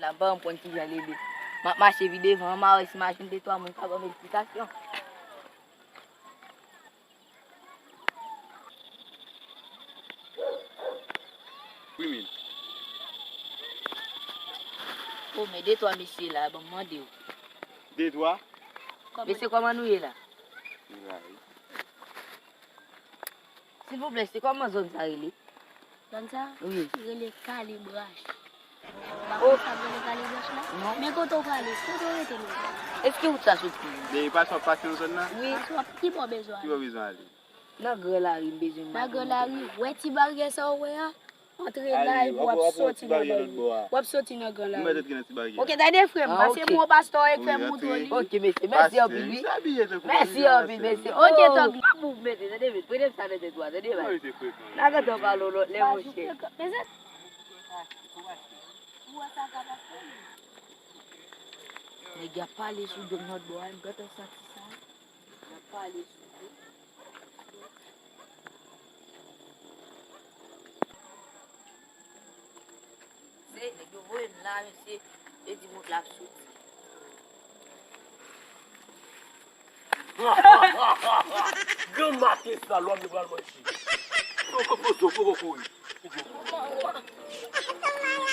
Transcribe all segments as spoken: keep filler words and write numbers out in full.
La, m pa konprann kijan l rele. M ap mache pi devan an, m a wè si machin de twa moun ka ban m esplikasyon. Wi, men. O, men de twa mesye la, ban m mande w. De twa? Mesye, kòman nou ye la? Nou la, wi. Silvouplè, se kòman zòn sa rele? Zòn sa? Wi. Li rele Kalibraj. M pa konn sa k rele Kalibraj la. Non. Men kote w prale, kote w rete menm? Èske wout sa soti? Men e pa sa w ap pase nan zòn nan? Wi. Pase w ap ki bò w bezwen ale? Ki bò w bezwen ale? Nan gran lari, m bezwen. Nan gran lari, wè ti baryè sa w wè a? Antre la epi w ap soti nan bò. W ap soti nan gran lari. Ok, tande frè m, pase mwen yon pastò e fè m moutre li. Ok, mesye, mèsi anpil, wi. Mèsi anpil, mesye. Ok, tòg la pou mete, tande, mete, prete sa nan tèt ou a, tande, bay. N a gentan pale yon lòt lè, monchè. Nèg y ap pale sou do m lòt bò a, m gentan santi sa. Y ap pale sou do. Se nèg yo voye m la, mesye, yo di wout la ap soti. Gran maten sa, lòm yo pral manje. Poko poze w, poko kouri.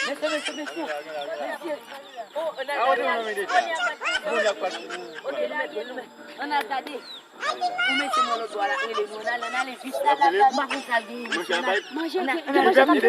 Mesye, mesye, mesye. Mesye. Oh, ann al gade. Ann al gade. Ou mete mwen lòt bò la, rele nou, ann al, ann ale jis la, la, la, m pa konn sa l genyen, mesye, ann al. Manje, manje, manje.